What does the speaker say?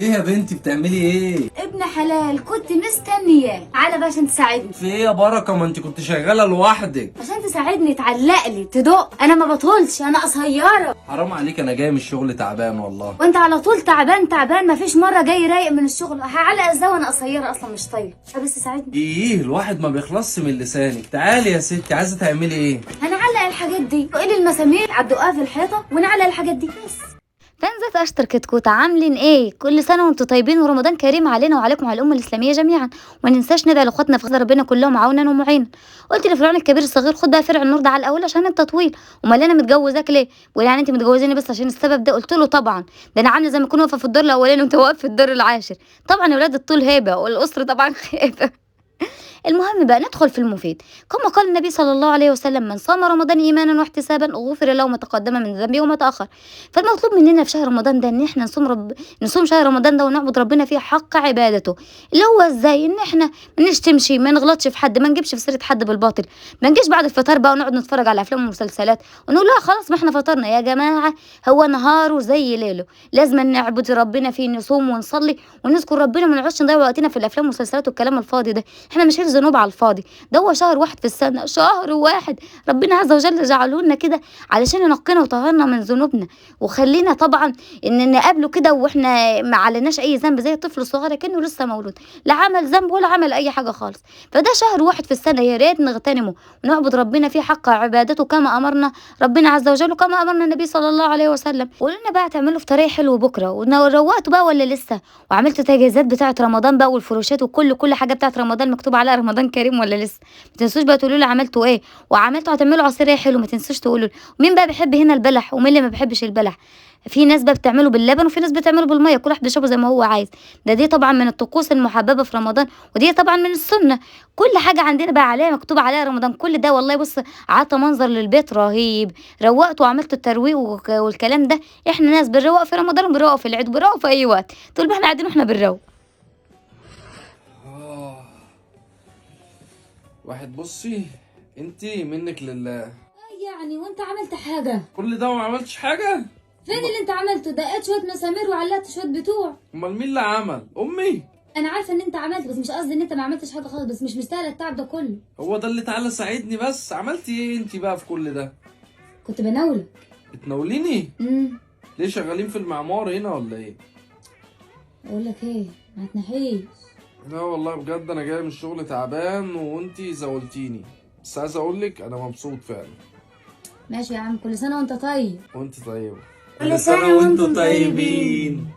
ايه يا بنتي بتعملي ايه؟ ابن حلال كنت مستنياه. تعالى بقى عشان تساعدني. في ايه يا بركة؟ ما انت كنت شغالة لوحدك. عشان تساعدني تعلق لي تدق، انا ما بطولش، انا قصيرة. حرام عليك، انا جاي من الشغل تعبان والله. وانت على طول تعبان تعبان، ما فيش مرة جاي رايق من الشغل. هعلق ازاي وانا قصيرة اصلا مش طايله؟ بس ساعدني. ايه الواحد ما بيخلصش من لسانك. تعالي يا ستي، عايزه تعملي ايه؟ هنعلق الحاجات دي، وقلي المسامير عالدقها في الحيطة ونعلق الحاجات دي بس. فانزات اشطر كتكوت، عاملين ايه؟ كل سنة وانتم طيبين ورمضان كريم علينا وعليكم وعلى الامة الاسلامية جميعا. وما ننساش ندعي لاخواتنا في غزة، ربنا كلهم عونا ومعينا. قلت لفرعون الكبير الصغير خد بقى فرع النور ده على الاول عشان انت طويل. امال انا متجوزاك ليه؟ بيقول يعني انت متجوزاني بس عشان السبب ده؟ قلت له طبعا، ده انا عامله زي ما اكون واقفة في الدور الاولاني وانت واقف في الدور العاشر. طبعا يا ولاد الطول هيبة والقصر طبعا خيبه. المهم بقى ندخل في المفيد. كما قال النبي صلى الله عليه وسلم: من صام رمضان ايمانا واحتسابا غفر له ما تقدم من ذنبه وما تاخر. فالمطلوب مننا في شهر رمضان ده ان احنا نصوم شهر رمضان ده ونعبد ربنا فيه حق عبادته، اللي هو ازاي؟ ان احنا ما نشتمش، ما نغلطش في حد، ما نجيبش في سيره حد بالباطل، ما نجيش بعد الفطار بقى ونقعد نتفرج على افلام ومسلسلات ونقول لا خلاص ما احنا فطرنا. يا جماعة هو نهاره زي ليلة، لازم نعبد ربنا فيه، نصوم ونصلي ونذكر ربنا، ما نقعدش نضيع وقتنا في الافلام والمسلسلات والكلام الفاضي ده. احنا مش ذنوب على الفاضي، ده هو شهر واحد في السنة، شهر واحد ربنا عز وجل جعله لنا كده علشان ينقينا وطهرنا من ذنوبنا، وخلينا طبعا ان نقابله كده واحنا ما عليناش اي ذنب، زي الطفل الصغير كانه لسه مولود، لا عمل ذنب ولا عمل اي حاجة خالص. فده شهر واحد في السنة، يا ريت نغتنمه ونعبد ربنا فيه حق عبادته كما امرنا ربنا عز وجل وكما امرنا النبي صلى الله عليه وسلم. قولوا لنا بقى تعملوا فطار حلو بكره، وروقتوا بقى ولا لسه؟ وعملتوا تجهيزات بتاعه رمضان بقى والفروشات وكل حاجة بتاعه رمضان مكتوب عليها رمضان كريم ولا لسه؟ ما تنسوش بقى تقولوا لي عملتوا ايه، وعملتوا هتعملوا عصير ايه حلو، ما تنسوش تقولوا لي. مين بقى بيحب هنا البلح ومين اللي ما بيحبش البلح؟ في ناس بقى بتعمله باللبن وفي ناس بتعمله بالمية، كل واحد بيشربه زي ما هو عايز. دي طبعا من الطقوس المحببة في رمضان، ودي طبعا من السنة. كل حاجة عندنا بقى عليها مكتوب عليها رمضان. كل ده والله بص عطى منظر للبيت رهيب. روقت وعملت الترويق والكلام ده. احنا ناس بنروق في رمضان وبنروق في العيد وبنروق في اي وقت، طول ما احنا قاعدين واحنا بنروق. واحد بصي انتي منك لله. يعني وانت عملت حاجة؟ كل ده وما عملتش حاجة؟ فين اللي انت عملته؟ دقيت شوية مسامير وعلقت شوية بتوع. امال مين اللي عمل؟ امي. انا عارفه ان انت عملت، بس مش قصدي ان انت ما عملتش حاجة خالص، بس مش مستاهلة التعب ده كله. هو ده اللي تعالى ساعدني بس. عملتي ايه انتي بقى في كل ده؟ كنت بناولك. بتناوليني؟ ليه شغالين في المعمار هنا ولا ايه؟ اقول لك ايه، ما تنحيش. لا والله بجد انا جاي من الشغل تعبان وانتي زولتيني، بس عايز اقول لك انا مبسوط فعلا. ماشي يا عم، كل سنة وانت طيب. وانت طيبة. كل سنة وانتم طيبين.